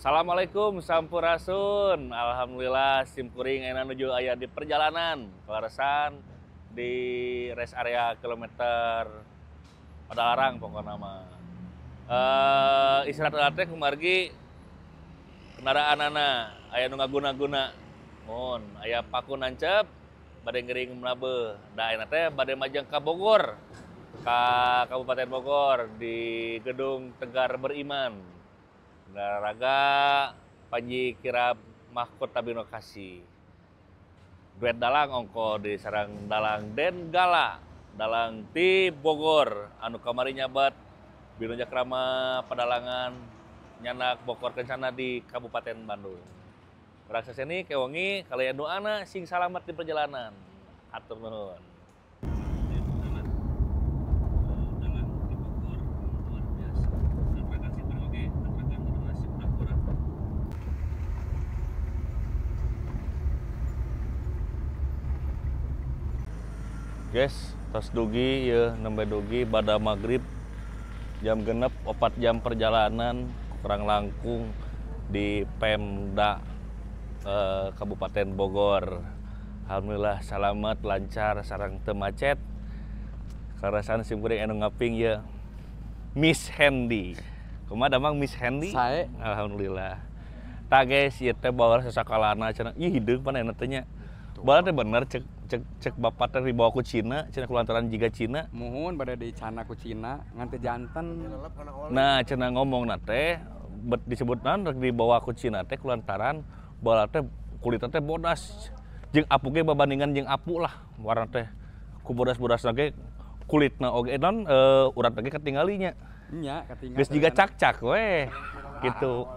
Assalamualaikum sampurasun. Alhamdulillah simkuring ayeuna nuju aya di perjalanan kaleresan di rest area kilometer Padalarang pokokna mah. Istirahat teh kumargi kendaraanana aya nu ngaguna-guna. Mun aya paku nancep bade ngering mlabeuh. Da ayeuna teh bade majeng ka Bogor, ka Kabupaten Bogor di Gedung Tegar Beriman. Raga Panji Kirap Mahkota Bino Kasih. Duet dalang ongko di sarang dalang Den Gala, dalang ti Bogor anu kamari nyabat Bino Jakrama Padalangan nyanak Bogor Kencana di Kabupaten Bandung. Raksasa ini kewengi kalian doana sing salamat di perjalanan. Hatur nuhun. Guys, tos dugi ya, nembe dugi pada maghrib jam genep 4 jam perjalanan kurang langkung di Pemda Kabupaten Bogor. Alhamdulillah selamat lancar sareng teu macet. Karasan simkuring anu ngaping ya Miss Hendy. Kumaha damang Miss Hendy? Sae. Alhamdulillah. Tah guys, ieu teh bawa sasakalana cenah. Ih hideung pan enak teh nya. Bawa teh bener cek bapak teh dibawa ku Cina, cenah kulantaran jiga Cina. Muhun bade dicana ku Cina, ngan teu janten. Nah, cenah ngomong na teh disebut naon rek dibawa ku Cina teh kulantaran bawa teh kulitna teh bodas. Jeung apu ge babandingan jeung apu lah warna teh. Ku bodas-bodasna ge kulitna oge naon urat ge katinggalinya. Nya, katinggal. Geus jiga cak-cak we gitu.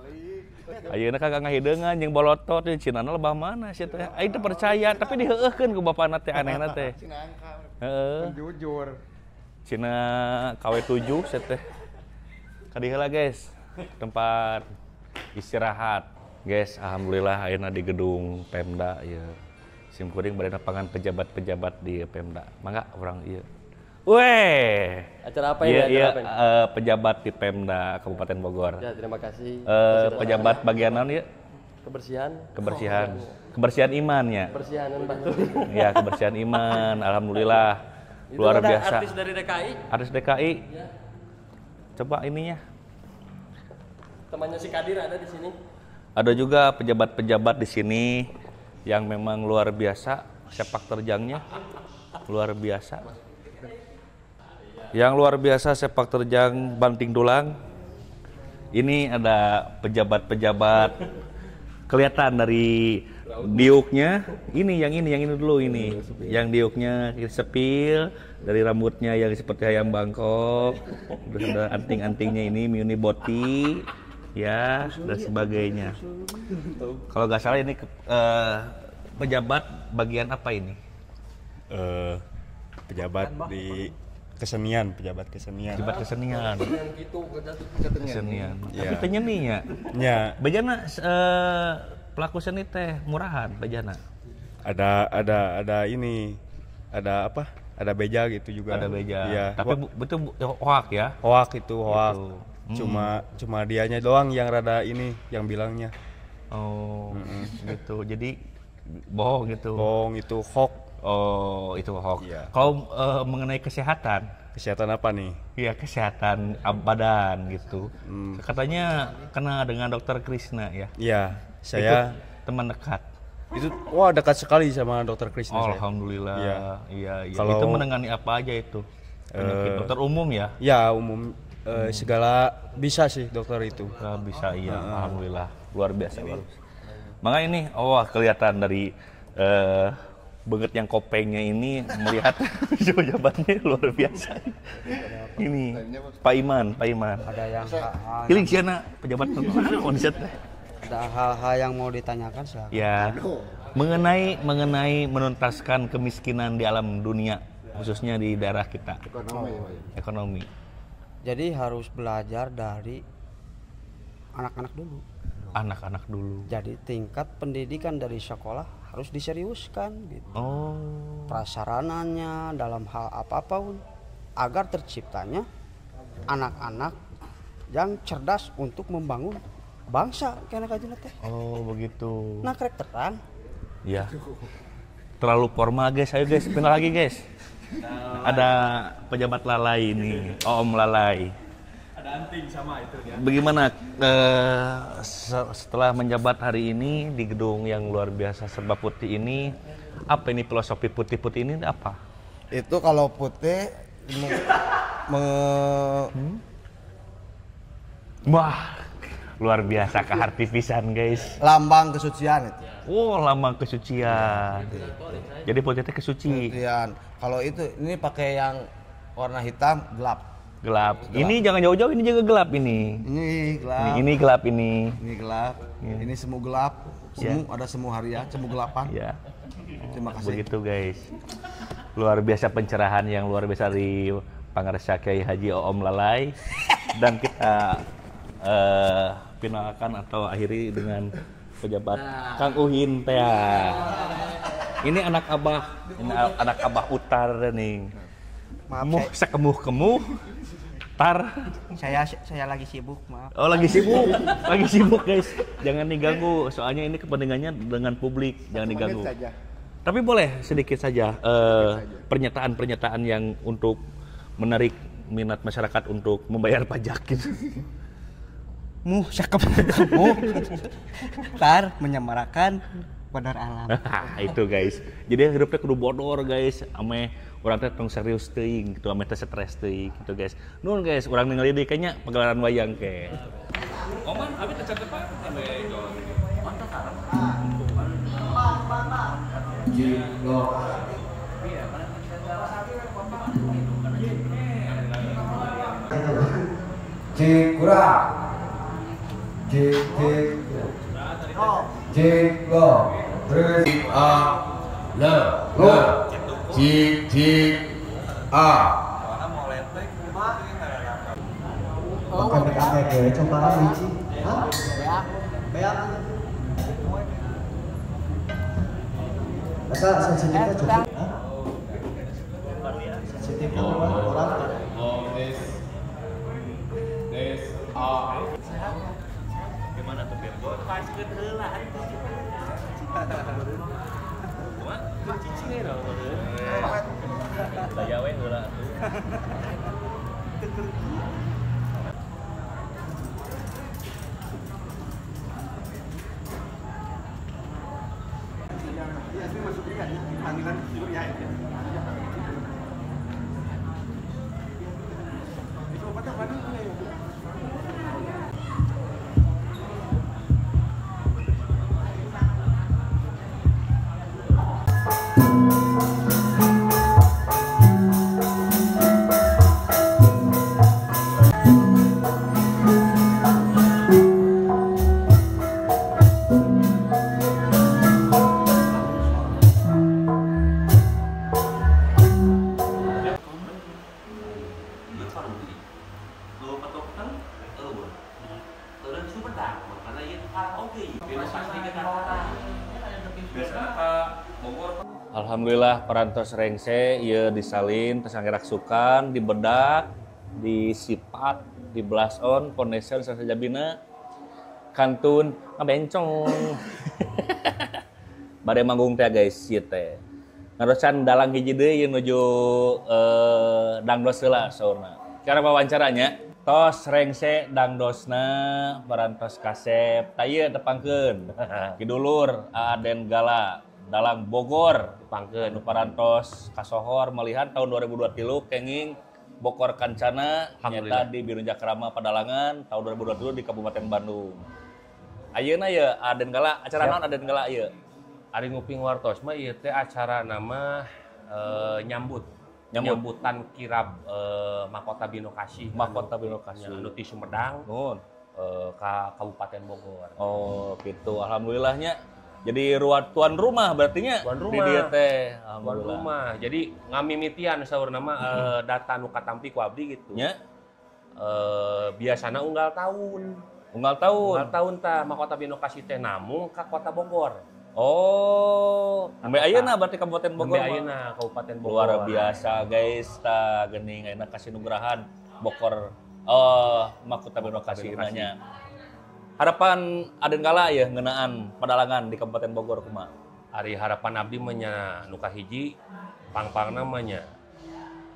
Ayeuna kagak ngahideungan jeung bolotot di Cinana lebah mana sih teh. Aing teu percaya tapi diheueuhkeun ku bapana teh anehna teh. Heeh. Jujur. Cina KW7 sih teh. Kadieu heula guys, tempat istirahat. Guys, alhamdulillah ayeuna di gedung Pemda ieu. Simkuring bade nepangan pejabat-pejabat di Pemda. Mangga urang ieu. Weh, acara apa ini? Iya, pejabat di Pemda Kabupaten Bogor. Ya, terima kasih. Pejabat bagian naon ya? Kebersihan. Kebersihan. Kebersihan iman ya. Kebersihan batu. Ya, kebersihan iman. Alhamdulillah. Itu luar ada biasa. Artis dari DKI. Artis DKI. Ya. Coba ininya. Temannya si Kadir ada di sini. Ada juga pejabat-pejabat di sini yang memang luar biasa sepak terjangnya. Luar biasa. Yang luar biasa sepak terjang banting tulang. Ini ada pejabat-pejabat kelihatan dari diuknya. Ini yang ini dulu ini. Yang diuknya sepil, dari rambutnya yang seperti ayam Bangkok, terus ada anting-antingnya ini Muni Boti, ya dan sebagainya. Kalau nggak salah ini pejabat bagian apa ini? Pejabat di kesenian, pejabat kesenian. Pejabat kesenian. Kesenian. Ya. Tapi teh nyeninya. Ya. Bejana pelaku seni teh murahan bejana. Ada ini. Ada apa? Ada beja gitu juga. Ada beja. Ya. Tapi betul hoak ya? Hoak itu, hoak. Gitu. Cuma dianya doang yang rada ini yang bilangnya. Oh, gitu. Jadi bohong gitu. Bohong itu hoak. Oh, itu hoax. Iya. Kalau mengenai kesehatan. Kesehatan apa nih? Iya, kesehatan badan gitu. Katanya kena dengan Dokter Krisna ya? Iya, saya itu teman dekat. Itu wah dekat sekali sama Dokter Krisna. Oh, alhamdulillah. Iya, iya, iya. Kalau, itu menangani apa aja itu? Penyakit dokter umum ya? Ya, umum. Segala bisa sih dokter itu. Bisa, iya. Alhamdulillah. Luar biasa. Maka ini, oh kelihatan dari banget yang kopengnya ini melihat pejabatnya luar biasa. Ini Pak Iman, Pak Iman. Ada yang Hiling siana pejabat konsep. Ada hal-hal yang mau ditanyakan silakan. Ya. Mengenai menuntaskan kemiskinan di alam dunia, khususnya di daerah kita. Ekonomi. Ekonomi. Jadi harus belajar dari anak-anak dulu. Anak-anak dulu. Jadi tingkat pendidikan dari sekolah harus diseriuskan gitu. Oh. prasarananya, dalam hal apapun, agar terciptanya anak-anak yang cerdas untuk membangun bangsa karena kajian teh. Oh, begitu. Nah, krek terang. Iya. Terlalu formal guys, ayo guys, pindah lagi guys. Ada pejabat Lalai ini, Om Lalai. Ada anting sama itu ya. Bagaimana setelah menjabat hari ini di gedung yang luar biasa serba putih ini, apa ini filosofi putih-putih ini apa? Itu kalau putih Wah, luar biasa keartifisan guys. Lambang kesucian itu. Oh, lambang kesucian. Jadi putih itu kesuci. Kesucian. Kalau itu ini pakai yang warna hitam gelap. Gelap. Ini jangan jauh-jauh, ini juga gelap ini. Ini gelap. Ini gelap ini. Ini gelap. Ya. Ini semu gelap. Semu, ya. Ada semu harian, semu gelapan. Ya. Terima kasih. Begitu guys. Luar biasa pencerahan yang luar biasa dari Pangarsa Kiai Haji Oom Lalai. Dan kita finalkan atau akhiri dengan pejabat Kang Uhin teh. Ini anak abah, ini anak abah Utar nih. Maaf, Muh sekemuh-kemuh. Tar. Saya lagi sibuk, maaf. Oh, lagi sibuk. Lagi sibuk, guys. Jangan diganggu, soalnya ini kepentingannya dengan publik, jangan diganggu. Tapi boleh sedikit saja pernyataan-pernyataan yang untuk menarik minat masyarakat untuk membayar pajak gitu. Muh sakemuh. Tar menyemarakan bodor alam. Itu guys. Jadi hidupnya kudu bodor guys. Ame urang teh tong serius teuing gitu, ame teh stres teuing gitu guys. Nuhun guys, urang ningali deui kayaknya pagelaran wayang ke. Oman, abi teh catepan ame Cikura. J J J Lo terus A L L J J A. Pakai make coba biji. Hah? Beak. Eta sensitifnya cukup. Hah? Sensitifnya orang. O S S A. Gimana tuh Virgo? Paskeun heula atuh. Kumaha? Cicing we loh. Daya we heula atuh. Alhamdulillah parantos rengse ieu disalin tersanggeraksukan dibedak disipat di blast on foundation sasajabina kantun ngabencong. Bade manggung teh guys ieu teh ngarosan dalang hiji deui ieu nuju dangdos heula saurna. Cara wawancaranya tos rengse dangdosna parantos kasep tah ieu tepangkeun kidulur Aden Gala dalang Bogor tepangkeun nu parantos kasohor melihat tahun 2023 kenging Bokor Kancana nyata di Biro Jakrama Padalangan tahun 2022 di Kabupaten Bandung. Ayeuna ye Aden Gala acara naon Aden Gala ieu? Ari nguping wartos mah ieu teh acara nama nyambut. Nyambutan kirab Mahkota Binokasi. Mahkota Binokasi. Anu ti Sumedang. Nuhun. Ka Kabupaten Bogor. Oh, gitu. Alhamdulillahnya. Jadi tuan rumah berarti nya di dieu teh. Tuan rumah. Jadi ngamimitian saurna mah data nu katampi ku abdi gitu. Nya. Biasana unggal tahun. Unggal tahun. Unggal tahun tah Mahkota Binokasi teh namung ka Kota Bogor. Oh, nembe ayeuna berarti Kabupaten Bogor. Nembe ayeuna Kabupaten Bogor. Luar biasa guys, tah geuning ayeuna kasinugrahan Bogor Mahkota Binokasih nya. Harapan Aden Gala ya ngeunaan padalangan di Kabupaten Bogor kumaha? Ari harapan abdi mah nya nu kahiji pang-pangna mah nya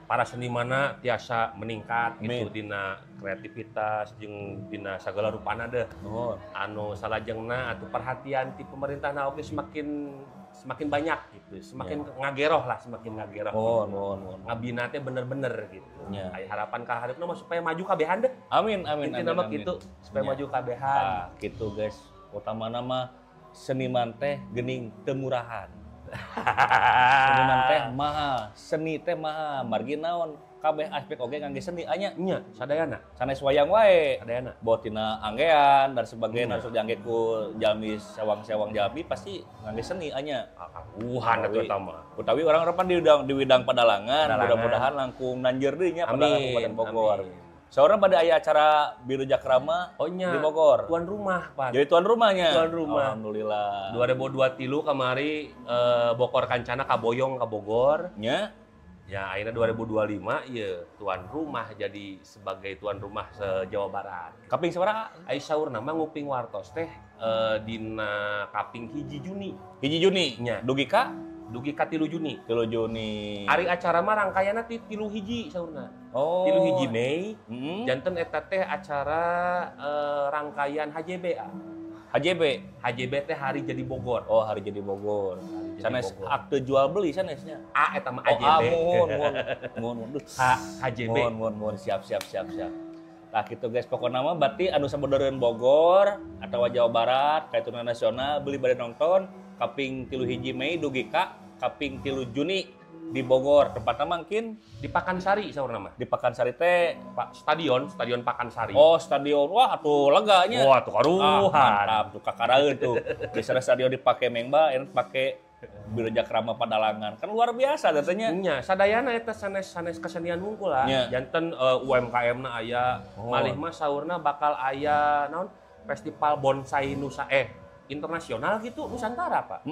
para senimanna tiasa meningkat gitu dina kreativitas jeung dina sagala rupana deh. Nuhun. Anu salajengna atuh perhatian ti pemerintahna oge semakin banyak gitu, semakin ngageroh lah, semakin ngageroh. Nuhun, nuhun, nuhun. Ngabina teh bener-bener gitu. Ya. Aya harapan ka hareupna mah supaya maju kabehan deh. Amin, amin, intina amin. Mah gitu, supaya maju kabehan. Nah, gitu guys. Utamana mah seniman teh geuning teu murahan. Seniman teh mahal, seni teh mahal, margi naon kabeh aspek oge ngangge seni anya. Nya, sadayana. Sanes wayang wae. Sadayana. Boh tina anggean dan sebagainya harus diangge ku jalmi sewang-sewang jalmi pasti ngangge seni anya. Kaguhan atuh eta mah. Utawi orang-orang pan di widang padalangan, mudah-mudahan langkung nanjeur deui nya padalangan Kabupaten Bogor. Amin. Seorang pada aya acara Biro Jakrama di Bogor. Tuan rumah, Pak. Jadi tuan rumahnya. Tuan rumah. Alhamdulillah. 2023 kamari Bokor Kancana kaboyong ka Bogor. Nya. Ya, akhirnya 2025 ieu tuan rumah jadi sebagai tuan rumah se-Jawa Barat. Kaping sabaraha? Ai saurna mah nguping wartos teh dina kaping 1 Juni. 1 Juni. Nya. Dugi ka? Dugi ka 3 Juni. 3 Juni. Ari acara mah rangkaianna ti 3 hiji saurna. Oh. 3 hiji Mei. Janten eta teh acara rangkaian HJB. HJB. HJB teh hari jadi Bogor. Oh, hari jadi Bogor. Hari jadi sanes Bogor. Akte jual beli sanesnya. A eta mah Oh, AJB. A, muhun, muhun. HJB. Muhun, muhun, muhun. Siap, siap, siap, siap. Nah, gitu guys, pokoknya mah berarti anu sabodeureun Bogor atau Jawa Barat, kaituna nasional beli bade nonton kaping 3 hiji Mei dugi ka kaping 3 Juni di Bogor. Tempatnya mangkin di Pakansari saurna mah. Di Pakansari teh Pak stadion, Stadion Pakansari. Oh, stadion. Wah, atuh leganya. Wah, atuh karuhan. Ah, mantap tuh kakaraeun tuh. Biasana stadion dipake mengba, enak pake Biro Jakrama Padalangan. Kan luar biasa datanya. Nya, sadayana eta sanes-sanes kesenian hungkul lah. Janten UMKM-na aya, malih mah saurna bakal aya naon? Festival bonsai Nusa internasional gitu Nusantara, Pak.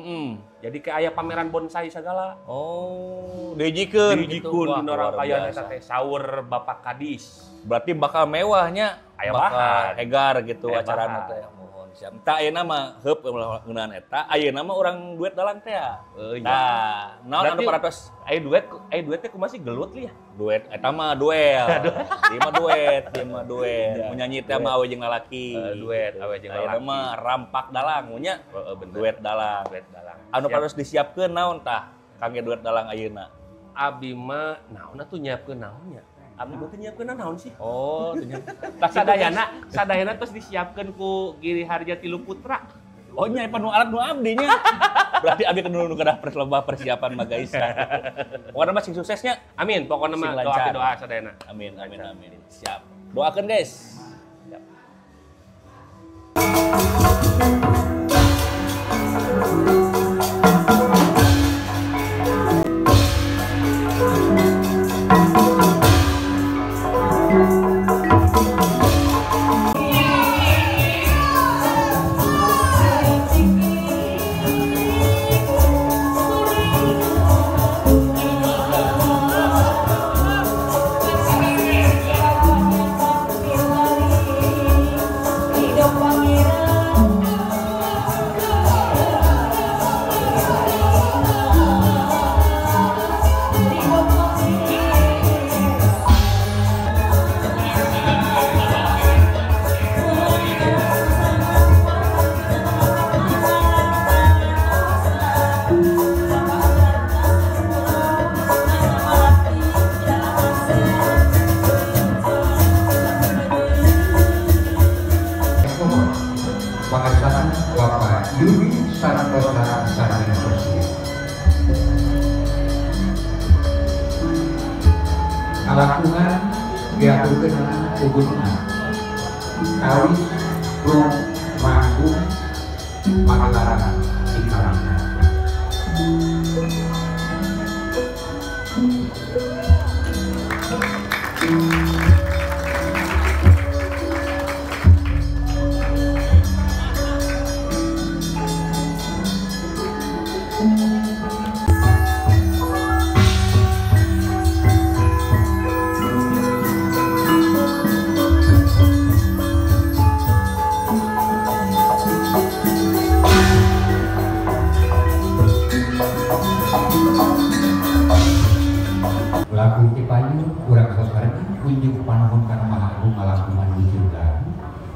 Jadi kayak aya pameran bonsai segala. Oh, dihijikeun gitu. Dihijikeun dina rangkaian eta teh saur Bapak Kadis. Berarti bakal mewahnya, aya bakal bahan. Hegar gitu acarana teh. Mohon siap. Tah ayeuna mah heup ngeunaan eta, ayeuna mah urang duet dalang teh ya. Tah, naon anu paratos? Aya duet teh kumaha sih gelut li ya? Duet eta mah duel. Ieu mah duet, ieu mah duet. Mun nyanyi teh mah awe jeung lalaki. Duet awe jeung lalaki. Ayeuna mah rampak dalang mun nya. Heeh, bener. Duet dalang. Duet dalang. Anu paros disiapkeun naon tah kangge duet dalang ayeuna? Abi mah naon atuh nyiapkeun naonnya? Abi mah teu nyiapkeun naon sih? Oh, teu nyiapkeun. Tah sadayana tos disiapkeun ku Giri Harja Tilu Putra. Oh nya nu alat nu abdi nya. Berarti abdi kudu nu kedah loba persiapan mah guys. Pokokna mah sing suksesnya. Amin, pokokna mah doa doa sadayana. Amin, amin, amin. Siap. Doakeun guys. Siap. Bapak Yudi Santosa Sarwintosi. Kalakungan diaturkeun ku gunungan kawis rung manggung pagelaran di Karangga. Agung Cipayung urang sasarengan unjuk panuhun kana Maha Agung ngalangkungan wujud lagu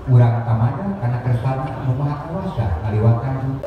urang tamada kana kersana anu Maha Kawasa ngaliwatan.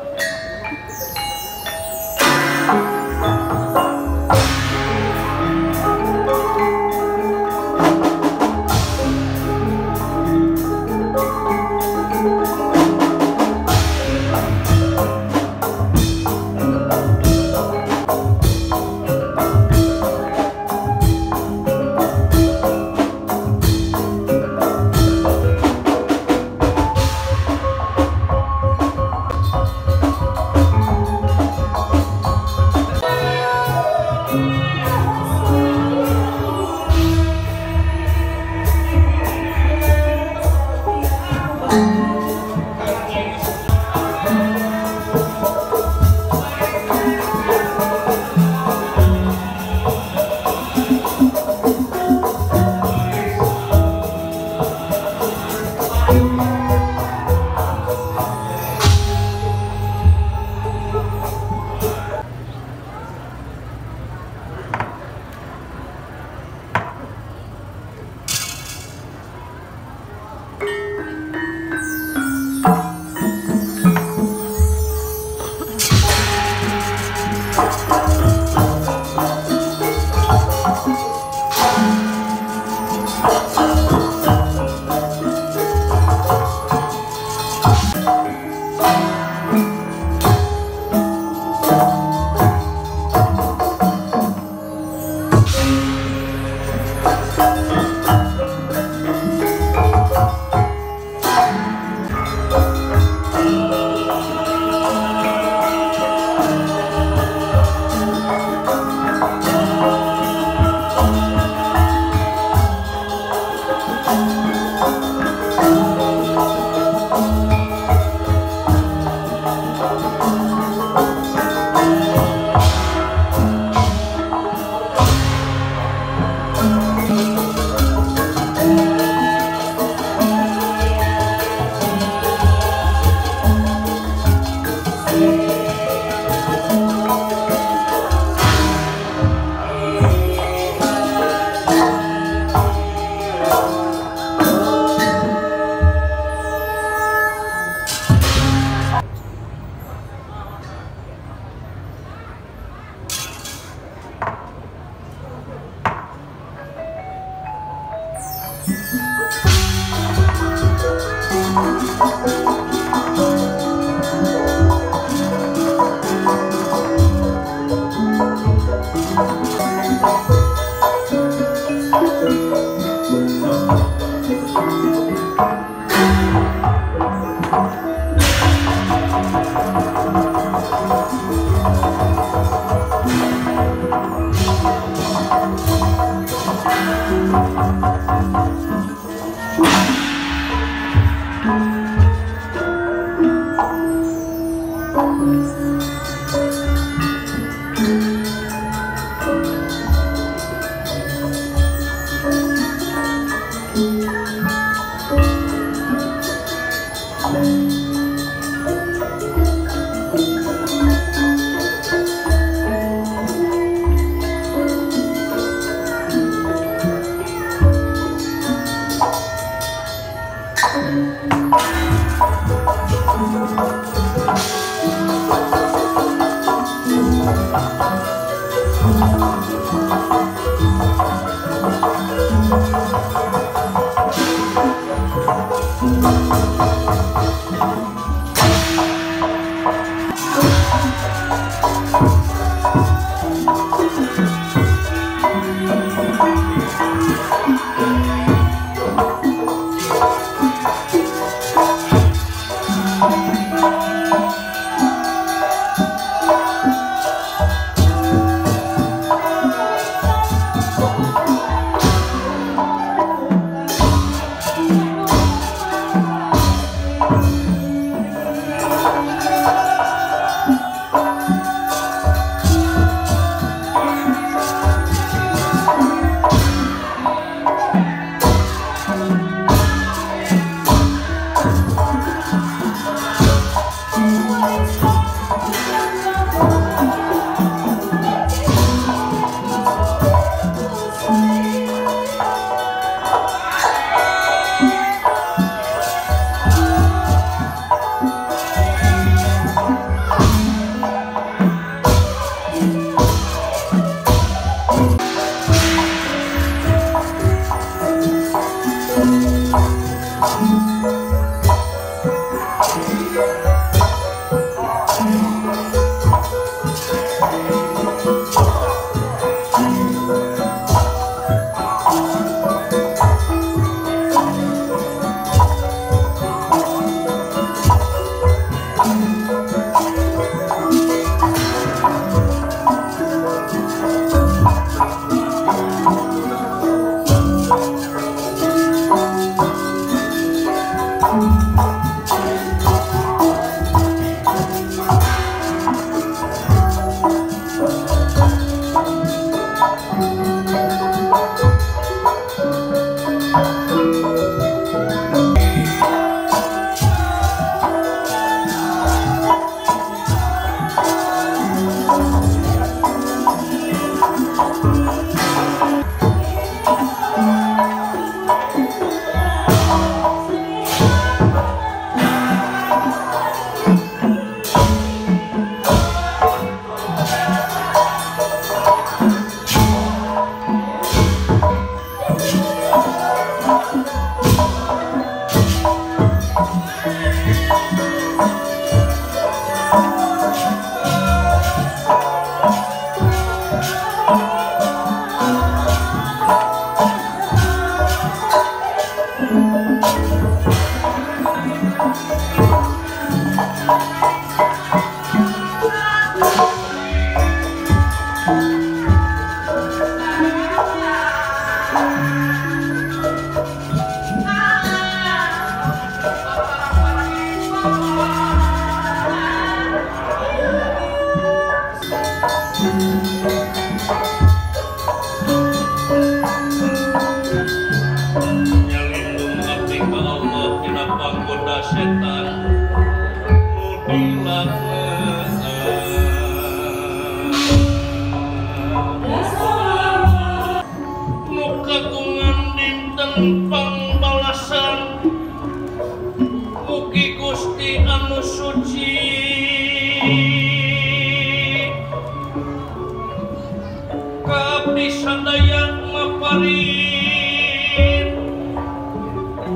Abdi sadaya maparin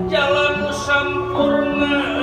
jalan sampurna.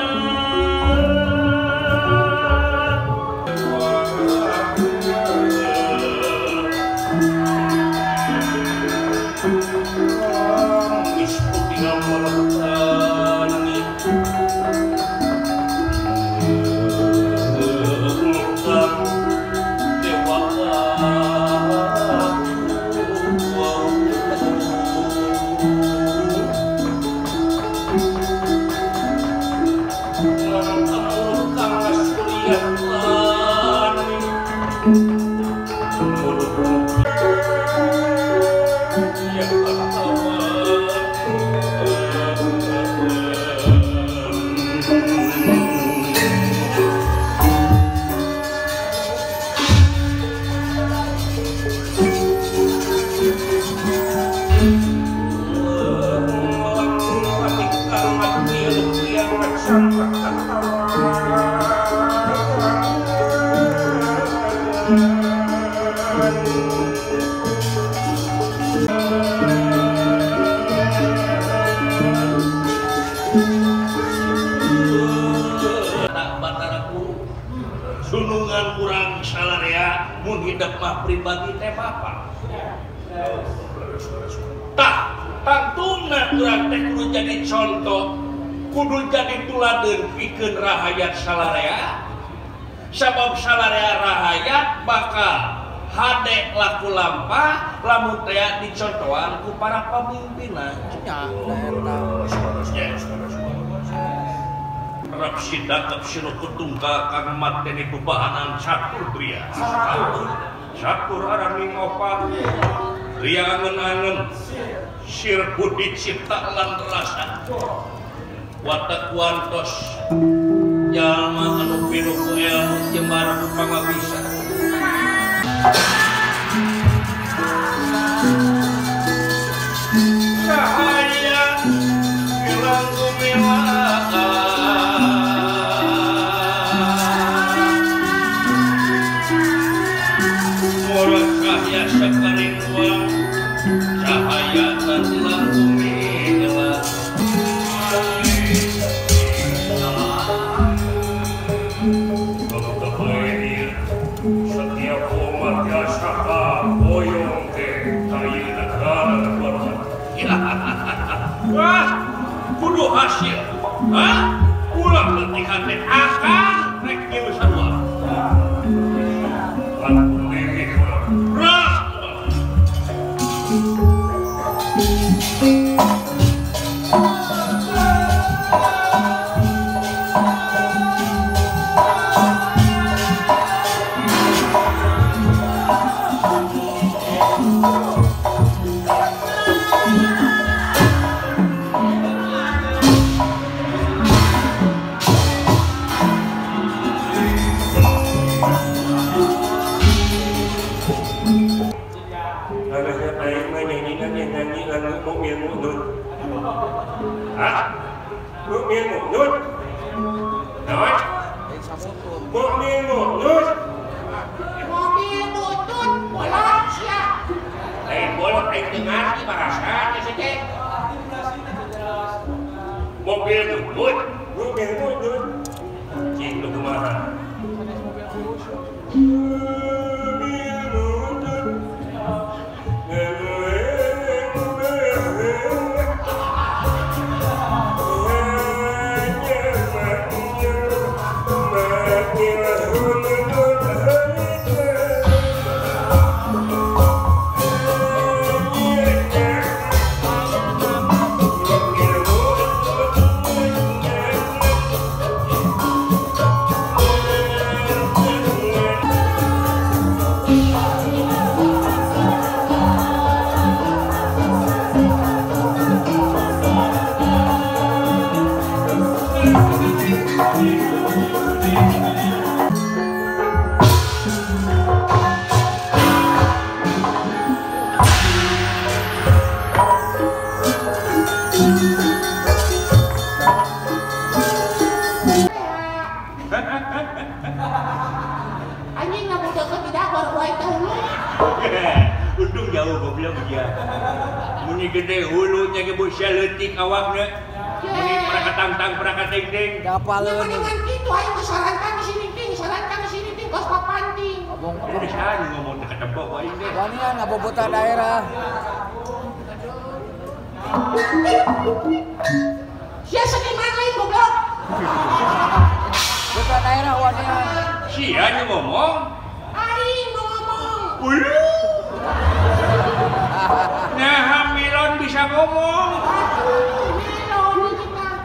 Sunungan kurang salarea mun hidep mah pribadi teh bapak. Tah, tangtungna urang teh kudu jadi contoh, kudu jadi tuladeun pikeun rahayat salarea. Sabab salarea rahayat bakal hade laku lampah lamun teh dicontohan ku para pamimpinna. Nya, eta. Rap sidakep sinukutung kang mateni bebahanan catur pria. Catur araning opat. Ria angen-angen. Sir budi cipta lan rasa. Watak wantos jalma anu pinuh ku ilmu jembar ku pangabisa. Cahaya ilang gumilang. Cahaya lan gumilang. Wah, kudu hasil. Hah? Ulah latihan teh akang rek ngilu sarua. goblok dia. Muni gede hulunya ge beusia leutik awakna. Muni parakatangtang parakatengdeng. Dapaleun. Mendingan kitu aing mah sarankan di sini ting, sarankan di sini ting kos papanting. Ngomong bisa ngomong teu ketembok ku aing teh. Wanian ngabobotan daerah. Sia seniman lain goblok. Bukan daerah wanian. Sia nu ngomong. Aing nu ngomong. Uluh. Nah, melon bisa ngomong. Aduh, melon ieu mah.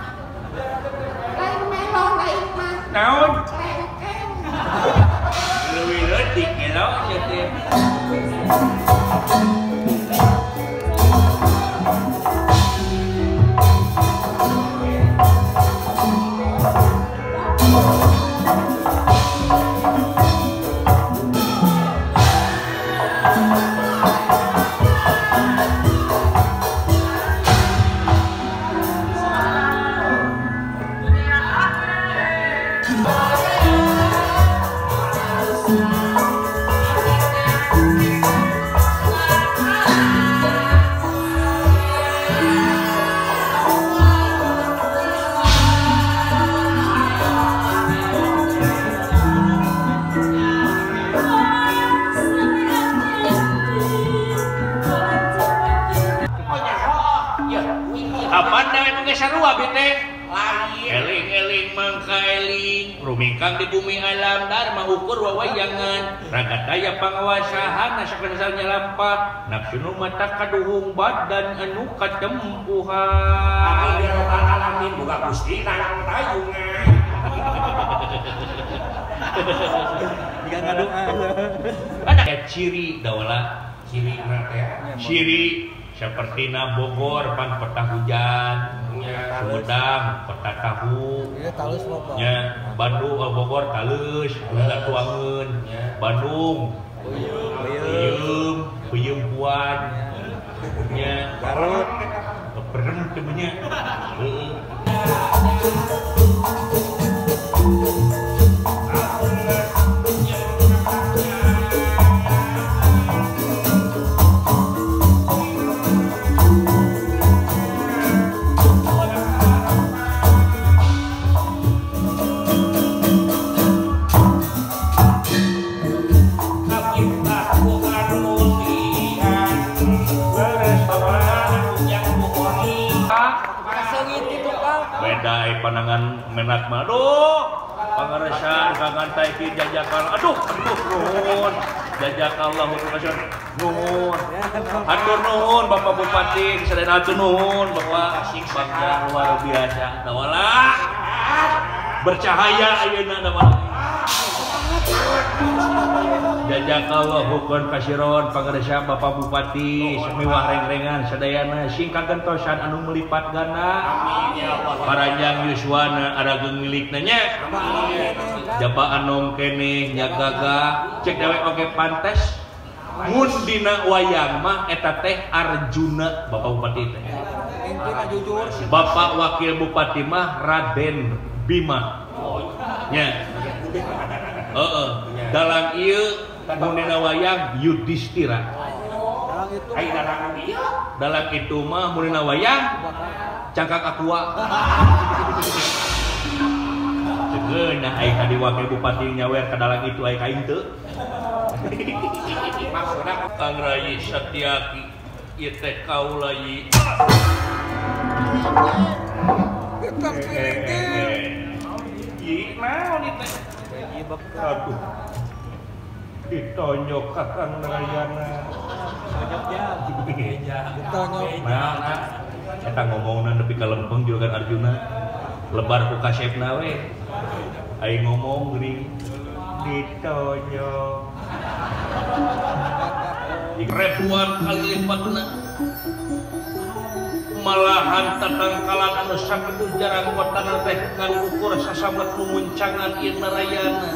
Lain melon aing mah. Naon? Lengkeng. Leuwih leutik gelo sia teh. Eling-eling mangka eling rumingkang di bumi alam dharma ukur wawayangan raga daya pangawasahan nasakasal nyalampah nafsu nu mata kaduhung badan anu katempuhan amin ya rabbal alamin buka gusti nang tayungan jika ngadoa ada ciri daola ciri teh ciri sepertina Bogor pan peta hujan, Sumedang peta tahu, nya Bandung Bogor talus, Sumedang tuangeun, Bandung peuyeum, peuyeum puan, nya Garut perem teh nya. Heeh. Beda pandangan menak mah aduh pangaresan kangan taiki jajakan aduh aduh nuhun jajakallahu khairan nuhun hatur nuhun Bapak Bupati sadayana hatur nuhun Bapak asing bangga luar biasa dawala bercahaya ayeuna dawala jajakallahu khairan kasiron pangaresan Bapak Bupati semiwah rengrengan sadayana sing kagentosan anu melipat ganda paranjang yuswana arageung milikna nya jaba anom keneh nya gagah cek dewek oge pantes mun dina wayang mah eta teh Arjuna Bapak Bupati teh Bapak Wakil Bupati mah Raden Bima nya heeh dalang ieu mun dina wayang Yudhistira dalang itu mah mun dina wayang cangkang aqua. Cegeunah ai ka di wakil bupati nyawer ka dalang itu ai ka aing teu. Kang Rai Satyaki ieu teh kaula yi. Yi naon ieu teh? Aduh. Ditonyok ka Kang Narayana. Ditonyok. Nah, eta ngomongna nepi ka lempeng juga kan Arjuna lebar ku kasepna we aing ngomong geuning ditonyok ribuan kali lipatna malahan tatangkalan anu sakitu jarang kotana teh ngan ukur sasamet mumuncangan ieu Narayana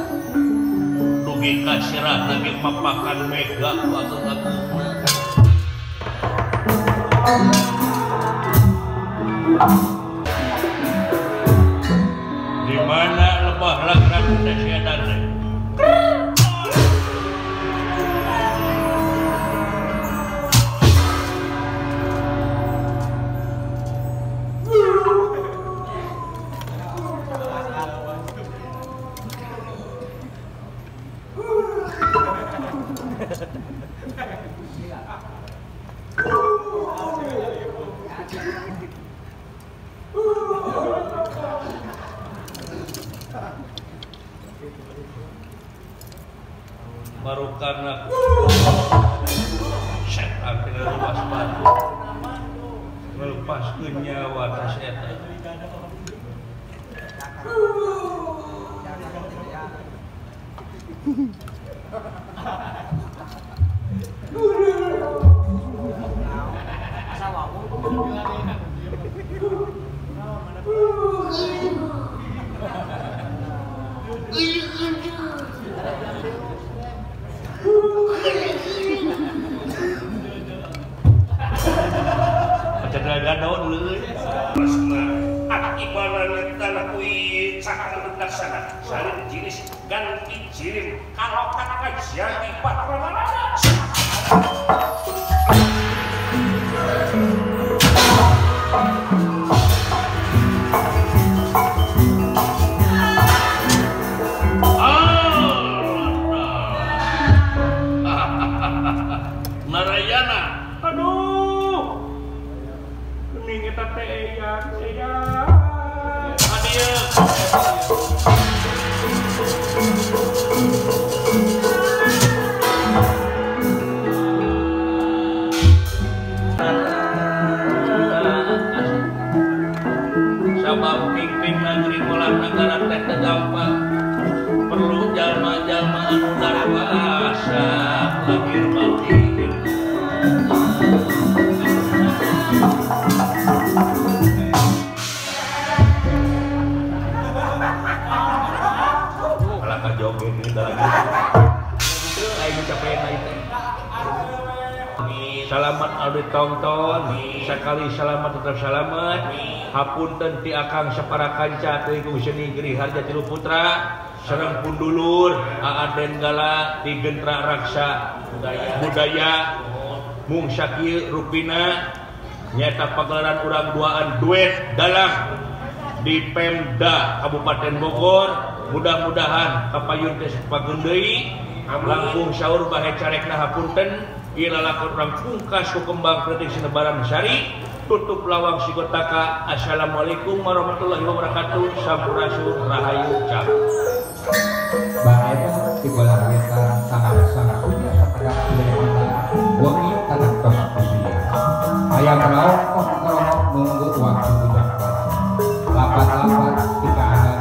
dugi ka sirahna ge papakan mega ku agung-agungna. Di mana lebah lagrak teh siadan teh? Marukana setan teh ngalepas batu. Ngalepaskeun nyawa teh setan. Salin jiris ganti jirim kalau kata jadi patrona. Narayana, aduh, kening eta teh eyang eyang. Adieu. Sabab pimpin negeri molah negara teh teu gampang. Perlu jalma-jalma anu dewasa lahir batin. Malah kajoget di dalam. Aing capean aing teh. Salamat anu ditonton, sakali salamat tetap salamat. Hapunten ti akang sapara kanca teuing seni Giri Harja Tilu Putra sareng pundulur Aa Denggala ti Gentra Raksa Budaya mung sakieu rupina nyata pagelaran urang duaan duet dalang di Pemda Kabupaten Bogor. Mudah-mudahan kapayun teh pageun deui langkung saur bahe carekna hapunten ieu lalakon urang pungkas ku kembang kritik sinebaran sari. Tutup lawang sigotaka. Assalamualaikum warahmatullahi wabarakatuh. Sampurasun rahayu cap. Baraya di bola wetan sangat-sangat punya sapedak budaya wengi tanah tos usia. Ayam raok kok kerongok nunggu waktu hujan. Lapat-lapat tiga ada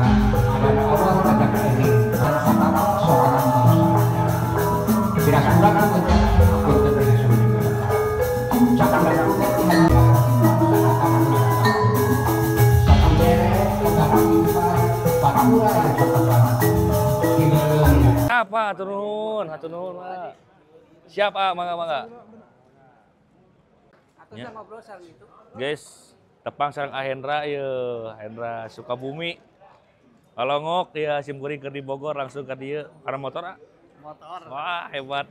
awal ada ini dan satapak seorang manusia. Tidak kurang aja aku terus juga. Cakap Apa hatur nuhun, Pak. Siap, ah, mangga mangga. Ya. Guys, tepang sareng Ahendra yeuh, Hendra Sukabumi. Kalongok ya sim kuring keur di Bogor langsung ka dieu. Karena motor ah? Motor. Wah, hebat.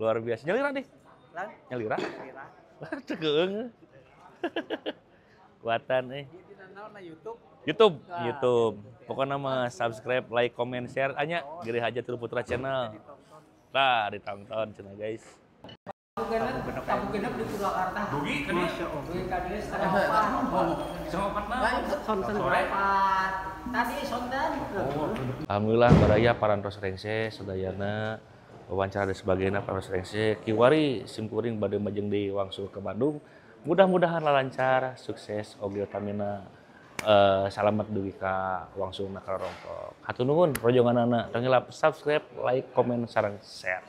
Luar biasa. Nyalira deh. Nyalira? Nyalira. Teu keung. Kuatan euy. YouTube. YouTube, YouTube. Pokoknya mah subscribe, like, comment, share anya Giri Harja Tilu Putra channel. Tah ditonton cenah guys. Tabu genep di Purwakarta. Dugi ka dieu. Dugi ka dieu 3:30. 3:30 Sore. Tadi sonten. Alhamdulillah baraya parantos rengse sadayana wawancara dan sebagainya parantos rengse kiwari simkuring bade majeng di wangsul ke Bandung. Mudah-mudahan lancar, sukses oge utamina salamet dugi ka wangsulna ka Rongkok. Hatur nuhun rojonganana, tong hilap subscribe, like, komen, sareng share.